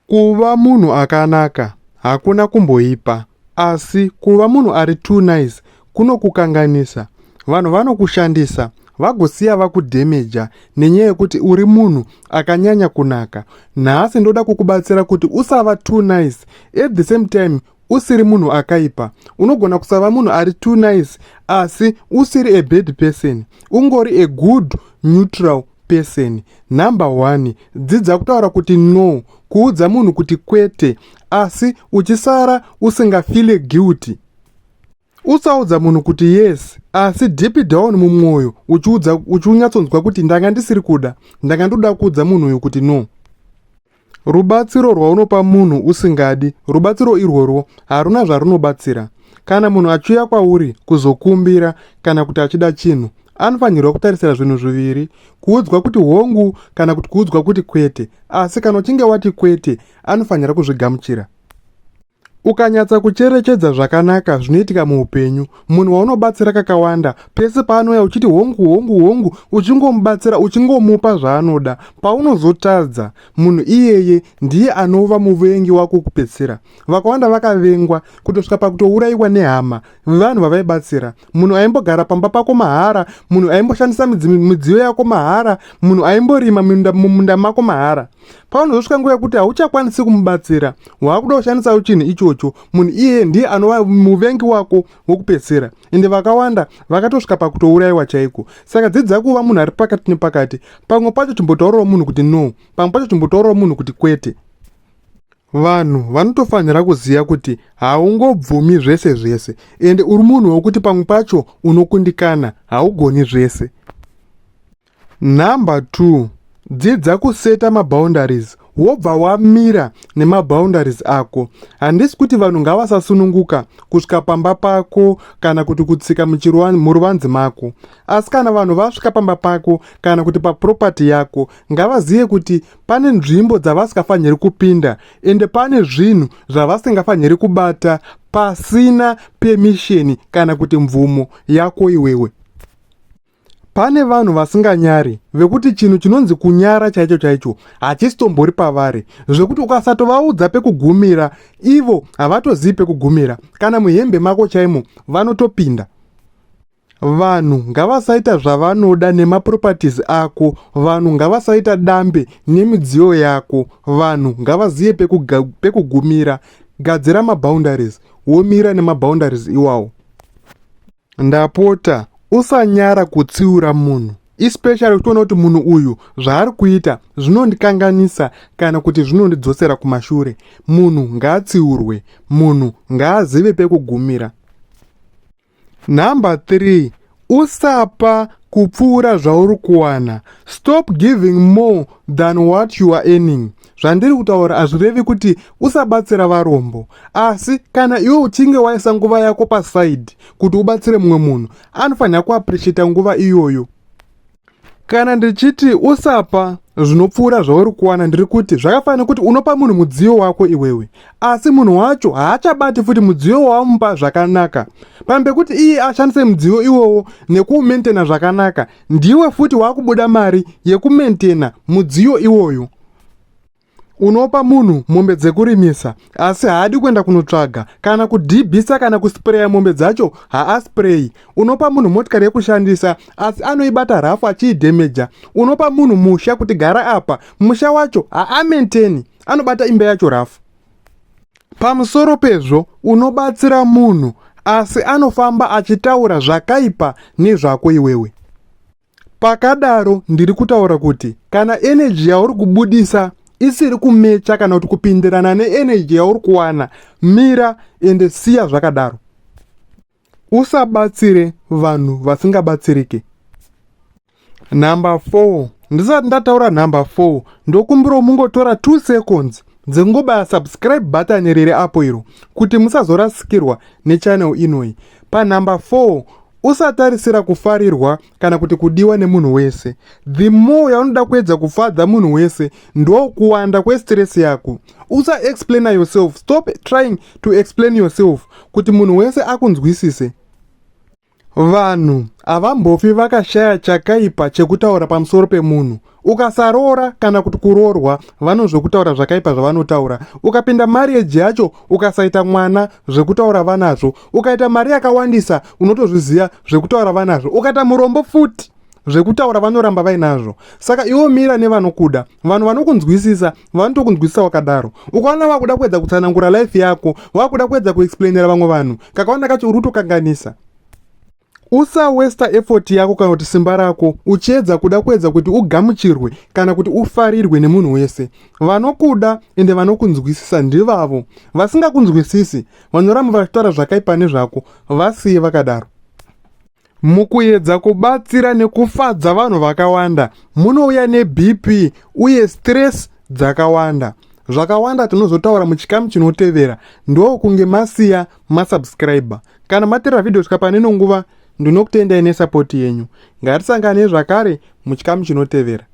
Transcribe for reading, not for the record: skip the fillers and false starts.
Kuva munhu akanaka hakuna kumboipa, asi kuva munhu ari too nice kunokukanganisa. Vanhu vanokushandisa vagosiya vakudhemeja nenyaya yekuti uri munhu akanyanya kunaka. Nhasi ndoda kukubatsira kuti usava too nice at the same time usiri munhu akaipa. Unogona kusava munhu ari too nice asi usiri a bad person, ungori a good neutral person. Number 1, dzidza kutaura kuti no, kuudza munhu kuti kwete, asi uchisara usingafile guilty. Usaudza munhu kuti yes, asi deep down mumwoyo uchiudza uchinyatsonzwa kuti ndanga ndisiri kuda, ndanga ndoda kuudza munhu uyu kuti no. Rubatsiro rwaunopa munhu usingadi, rubatsiro irworwo haruna zvarunobatsira. Kana munhu achiuya kwauri kuzokumbira kana kuti achida chinhu, anofanirwa kutarisira zvinhu zviviri, kuudzwa kuti hongu kana kuti kuudzwa kuti kwete. Asi kana uchinge wati kwete, anofanira kuzvigamuchira. Ukanyatsa kucherechedza zvakanaka zvinoitika muupenyu, munhu waunobatsira kakawanda, pese paanouya uchiti hongu hongu hongu, uchingomubatsira uchingomupa zvaanoda, paunozotadza, munhu iyeye ndiye anova muvengi wako kupedzisira. Vakawanda vakavengwa kutosvika pakutourayiwa nehama vevanhu vavaibatsira. Munhu aimbogara pamba pako mahara, munhu aimboshandisa midziyo yako mahara, munhu aimborima mumunda mako mahara. Paunozosvika nguva yekuti hauchakwanisi kumubatsira, waakuda kushandisawo chinhu ichocho, munhu iyeye ndiye anova muvengi wako wokupedzisira. Ende vakawanda vakatosvika pakutourayiwa chaiko. Saka dzidza kuva munhu ari pakati nepakati. Pamwe pacho chimbotaurirawo munhu kuti no, pamwe pacho chimbotaurirawo munhu kuti kwete. Vanhu vanotofanira kuziva kuti haungobvumi zvese zvese, ende uri munhu wekuti pamwe pacho unokundikana, haugoni zvese. Number 2, dzidza kuseta maboundaries wobva wamira nemaboundaries ako. Handisi kuti vanhu ngavasasununguka kusvika pamba pako kana kuti kutsika muruvanzi mako, asi kana vanhu vasvika pamba pako kana kuti paproperty yako, ngavazive kuti pane nzvimbo dzavasingafaniri kupinda ende pane zvinhu zvavasingafaniri kubata pasina permission kana kuti mvumo yako iwewe. Pane vanhu vasinganyari vekuti chinhu chinonzi kunyara chaicho chaicho hachisitombori pavari, zvekuti ukasatovaudza pekugumira ivo havatozivi pekugumira. Kana muhembe mako chaimo vanotopinda. Vanhu ngavasaita zvavanoda nemaproperties ako, vanhu ngavasaita dambe nemidziyo yako, vanhu ngavazive pekugumira. Gadzira maboundaries womira nemaboundaries iwawo. Ndapota usanyara kutsiura munhu, especially uchiona kuti munhu uyu zvaari kuita zvinondikanganisa kana kuti zvinondidzosera kumashure. Munhu ngaatsiurwe, munhu ngaazive pekugumira. Number 3, usapa kupfuura zvauri kuwana. Stop giving more than what you are earning. Zvandiri kutaura hazvirevi kuti usabatsira varombo, asi kana iwe uchinge waisa nguva yako pasaidi kuti ubatsire mumwe munhu, anofanira kuappreciata nguva iyoyo. Kana ndichiti usapa zvinopfuura zvauri kuwana, ndiri kuti zvakafanira kuti unopa munhu mudziyo wako iwewe, asi munhu wacho haachabati futi mudziyo wawamupa zvakanaka. Pamwe pekuti iye ashandise mudziyo iwowo nekuumentena zvakanaka, ndiwe futi wakubuda mari yekumentena mudziyo iwoyo. Unopa munhu mombe dzekurimisa asi haadi kuenda kunotsvaga kana kudhibhisa kana kuspreya mombe dzacho, haaspreyi. Unopa munhu motikari yekushandisa asi anoibata rafu achiidhemeja. Unopa munhu musha kuti gara apa, musha wacho haamenteni, anobata imba yacho rafu. Pamusoro pezvo, unobatsira munhu asi anofamba achitaura zvakaipa nezvako iwewe. Pakadaro ndiri kutaura kuti kana energy yauri kubudisa isiri kumecha kana kuti kupindirana neenergy yauri kuwana, mira ende siya zvakadaro. Usabatsire vanhu vasingabatsirike. Number 4, ndisati ndataura number 4, ndokumbirawo mungotora 2 seconds dzekungobaya subscribe button riri apo iro kuti musazorasikirwa nechannel inoyi. Panumber 4, usatarisira kufarirwa kana kuti kudiwa nemunhu wese. The more yaunoda kuedza kufadza munhu wese, ndokuwanda kwestress yako. Usa explaina yourself. Stop trying to explain yourself kuti munhu wese akunzwisise. Vanhu havambofi vakashaya chakaipa chekutaura pamusoro pemunhu. Ukasaroora kana kuti kuroorwa vanozvokutaura zvakaipa zvavanotaura. Ukapinda marriage yacho ukasaita mwana zvekutaura vanazvo. Ukaita mari yakawandisa unotozviziva zvekutaura vanazvo. Ukaita murombo futi zvekutaura vanoramba vainazvo. Saka iwe mira nevanokuda, vanhu vanokunzwisisa vanotokunzwisisa wakadaro. Ukaona wakuda kuedza kutsanangura life yako, wakuda kuedza kuexplainera vamwe vanhu, kakawanda kacho uri kutokanganisa. Usawesta effort yako kana kuti simba rako uchiedza kuda kuedza kuti ugamuchirwe kana kuti ufarirwe nemunhu wese. Vanokuda ende vanokunzwisisa ndivavo. Vasingakunzwisisi vanoramba vachitaura zvakaipa nezvako, vasiye vakadaro. Mukuedza kubatsira nekufadza vanhu vakawanda, munouya neBP uye stress dzakawanda. Zvakawanda tinozotaura muchikamu chinotevera, ndokunge masiya masubscriber. Kana materera video kusvika pane ino nguva, ndinokutendai nesapoti yenyu. Ngatisanganei zvakare muchikamu chinotevera.